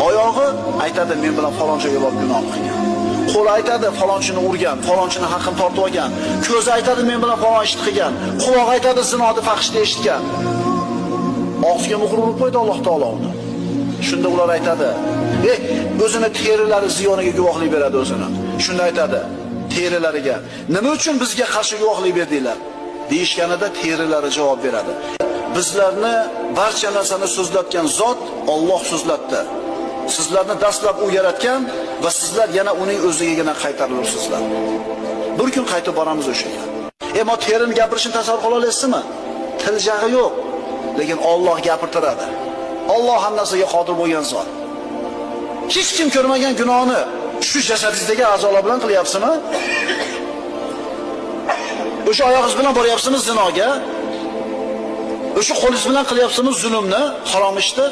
Oyog'i aytadi, men bilan falon joyga borib gunoh qilgan. Qo'li aytadi, falonchini urgan, falonchini haqqini tortib olgan. Ko'zi aytadi, men bilan falon ishni qilgan. Qulog'i aytadi, zinoni fahshni eshitgan. Og'ziga muhr urib qo'ydi Alloh taolo uni. Shunda ular aytadi, o'zini terilari ziyoniga guvohlik beradi o'zini. Shunda aytadi terilariga, nima uchun bizga qarshi guvohlik berdinglar? Deyishganida terilari javob beradi. Bizlarni barcha narsani so'zlatgan zot Alloh so'zlatdi. Sizlarni dastlab u yaratgan va sizlar yana uning o'zigagina qaytarilursizlar. Bir kun qaytib boramiz o'shaga. Ammo terini gapirishini tasavvur qila olasizmi? Til jag'i yo'q, lekin Alloh gapirtiradi. Alloh hamma narsaga qodir bo'lgan zot. Hech kim ko'rmagan gunohni shu jasadingizdagi a'zolar bilan qilyapsizmi? O'sha oyog'ingiz bilan boryapsizmi zinoga? O'sha qo'lingiz bilan qilyapsizmi zulmni, harom ishni?